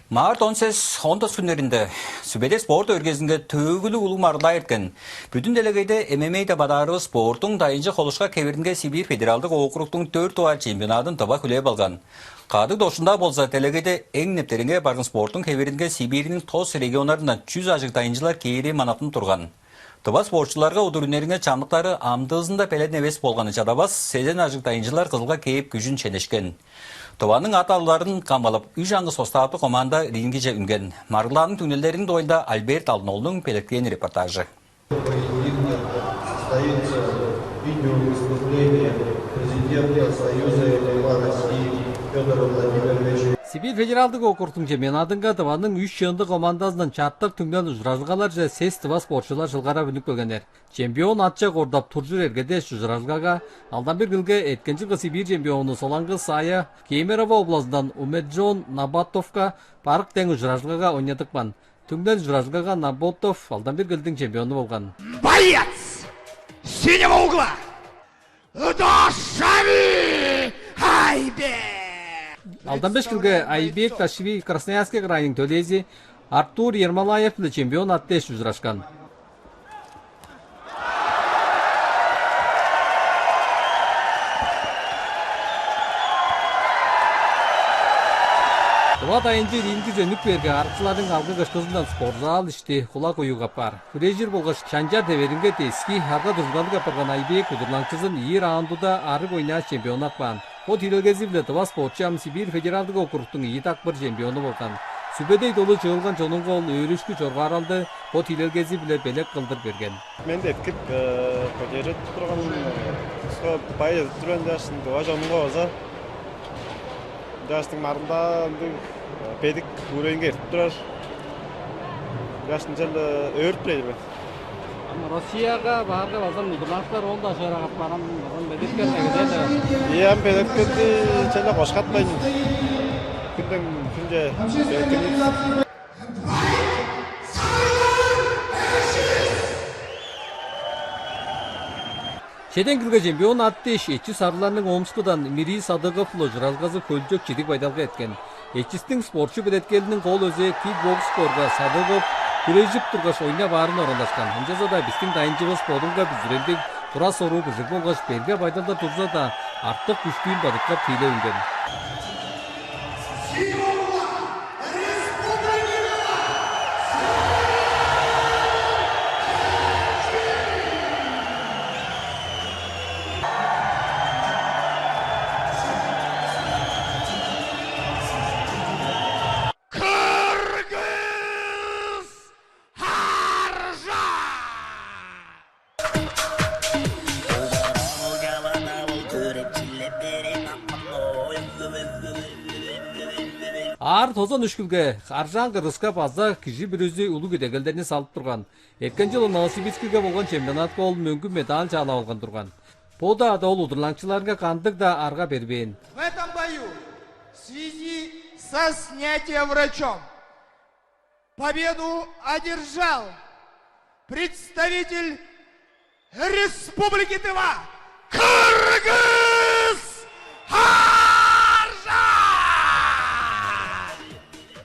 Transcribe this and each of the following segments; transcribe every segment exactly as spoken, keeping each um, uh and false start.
Март он сес, он тос хүннеринде Сүбедей спорт өргезинге төөгүлүг улуг маргылдаа эрткен. Бүдүн делегейде М М А деп адаарывыс спорттуң дайынчы холушка хевиринге Сибирь федералдык округтуң дөрт дугаар чемпионадын тыва хүлээп алган. Кадыг дошунда болза делегейде эң нептереңге барган спорттуң хевиринге Сибирьниң тос регионнарындан чүс ажыг дайынчылар кээри манатынып турган. Тыва спортчуларга удур үнеринге чамдыктары амдыызында белен эвес болганы чадавас, сезен ажыг дайынчылар кызылга кээп күжүн ченешкен. Тываның ат алларын камгалап, үш аңгы составты команда рингиже үнген. Маргылааның түңнелдериниң дугайында Альберт Алдын-оолдуң белеткээн репортажы. Состоится видеовыступление президента Союза М М А России Федора Владимировича. Сибирь федералдык округтуң чемпионадынга Тываның үш чыындыг командазындан чартык түңнел ужуражылгаларже сес тыва спортчулар чылгарап үнүп келгеннер. Чемпион атче кордап туржур эргедеш ужуражылгага Алдан-Бир Килге эрткен чылгы Сибирь чемпиону Солаңгыс Сая, Кемерово облазындан Умеджон Набатовка барык дең ужуражылгага ойнадыпкан. Түңнел ужуражылгага Наботов Алдан-Бир Килдиң чемпиону болган. Боец синего угла! Дашави Айбек! Алдан-Бир Килге Айбек Дашави Красноярский крайның төлээзи Артур Ермолаев-биле чемпион ат дээш ужурашкан. Тыва дайынчы рингиже үнүп кээрге, арыкчыларның алгы-кышкызындан спортзал ишти кулак-оюк апаар. Хүрежир болгаш чанчар теверинге дески, арга-дуржулгалыг апарган Айбек удурланыкчызын ийи раундуда арыг ойнааш чемпионнап каан. Бо тиилелгези-биле тыва спортчу ам Сибирь федералдыг округтуң ийи дакпыр чемпиону болган. Сүбедей долу чыылган чонунга ол өөрүшкү чоргааралды бо тиилелгези-биле белек кылдыр берген. Мен деткип, э, поддержать турган, э, бай эзип турган чаашын тыва чонунга база чаштың марында ындыг, э, бедик уровеньге эртип турар. Чаштың черле өөрүп турар мен. Ам Россияга баарга база удурланыкчылар ол-даа шыырак апарган, база бедикке негедээлер. Ийе, ам бедиккеди черле кошкатпайн. Күнден күнче бедиккени. Чеден килге чемпион ат дээш, эчи сарыыларның Омскудан Мирий Садыгов-ла ужуражылгазы хөлчок чидиг байдалга эрткен. Эчистиң спортчу белеткелиниң кол өзээ кикбокс боорга, Садыгов хүрежип тургаш, ойнап аарын оранлашкан. Ынчалза-даа бистиң дайынчывыс бодунга бүзүрелдиг, тура-соруу быжыг болгаш берге байдалда турза-даа, артык күштүүн бадыткап тиилеп үнген. Кыргыз Аржа! Аар тозан үш килге Аржаан Кыргыска база кижи бүрүзү улуг идегелдерни салып турган. Эрткен чылын Новосибирскиге болган чемпионатка ол мөңгүн медаль чаалап алган турган. Бо-даа ол удурланыкчыларынга кандыг-даа арга бербээн. В этом бою в связи со снятием врачом победу одержал представитель Республики Тыва Кыргыз Аржа!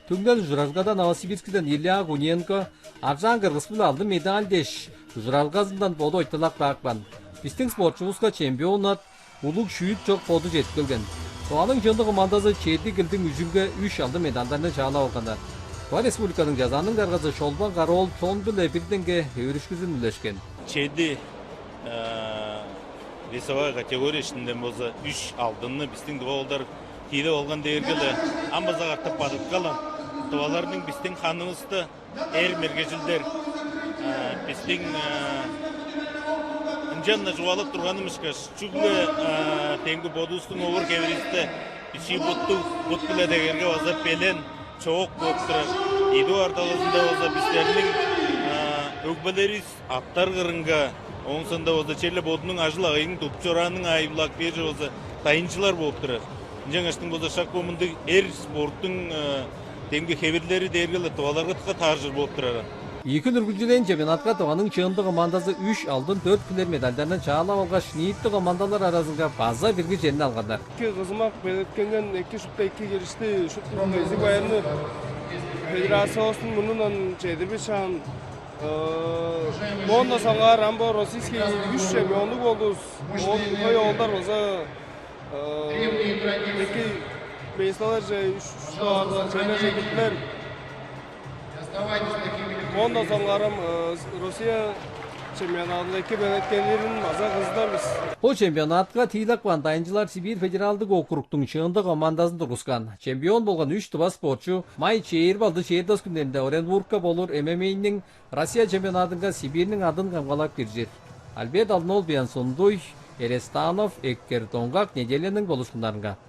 Түңнел ужуражылгада Новосибирскиден Илья Гуненко Аржаан Кыргыс-биле алдын медаль дээш, ужуражылгазындан боду ойталап каапкан. Бистиң спортчувуска чемпион ат, улуг шүүт чок боду чедип келген. Тываның чыындыг командазы чеди килдиң үжүнге үш алдын медальдарны чаалап алганнар. Тыва Республиканың Чазааның даргазы Шолбан Кара-оол чон-биле бир деңге өөрүшкүзүн үлешкен. Чеди, э, весовая категория иштинден болза үш алдынны бистиң тыва оолдар тиилеп алган дээрге-ле, ам база катап бадыткалап, тываларның бистиң ханывыста эр мергежилдер, э, бистиң, э, ынчан-на чугаалап турганым ышкаш, чүгле, э, демги бодувустуң овур-хевиривисте бичии буттуг, бут-биле дегерге база белен, чоок бооп турар. Идип аар талазында база бистерниң, э, өгбелеривис аттар кырынга, ооң соонда база черле бодунуң ажыл-агыйын тудуп чораанын аайы-биле ап кээр чүве база дайынчылар бооп турар. Ынчангаштың болза шак бо мындыг эр спорттуң, э, демги хевирлери дээрге-ле тываларга дыка тааржыр бооп турар. Ийи хүн үргүлчүлээн чемпионатка Тываның чыындыг командазы үш алдын, дөрт хүннер медальдарны чаалап алгаш, ниити командалар аразынга база бирги черни алганнар. Эки кызымак белеткенген, эки шупту эки киришти, шупту изиг байырны Федерациявыстың мурнундан чедирбишаан, моон-даа соңгаар ам бо российский үш чемпионнуг болдувус. Оон хөй оолдар база эки месталарже, үш дугаар черлерже кириптилер. Моон-даа соңгаар ам Россия чемпионадында эки белеткелирин база кызыдар бис. Бо чемпионатка тиилеп каан дайынчылар Сибирь федералдыг округтуң чыындыг командазын тургускан. Чемпион болган үш тыва спортчу май чээрби алды, чээрби тос хүннеринде Оренбургка болур М М А-ның Россия чемпионадынга Сибирьниң адын камгалап киржир. Альберт Алдын-оол, Биян Сундуй, Эрестанов, Эккер Доңгак, неделяның болушкуннарынга.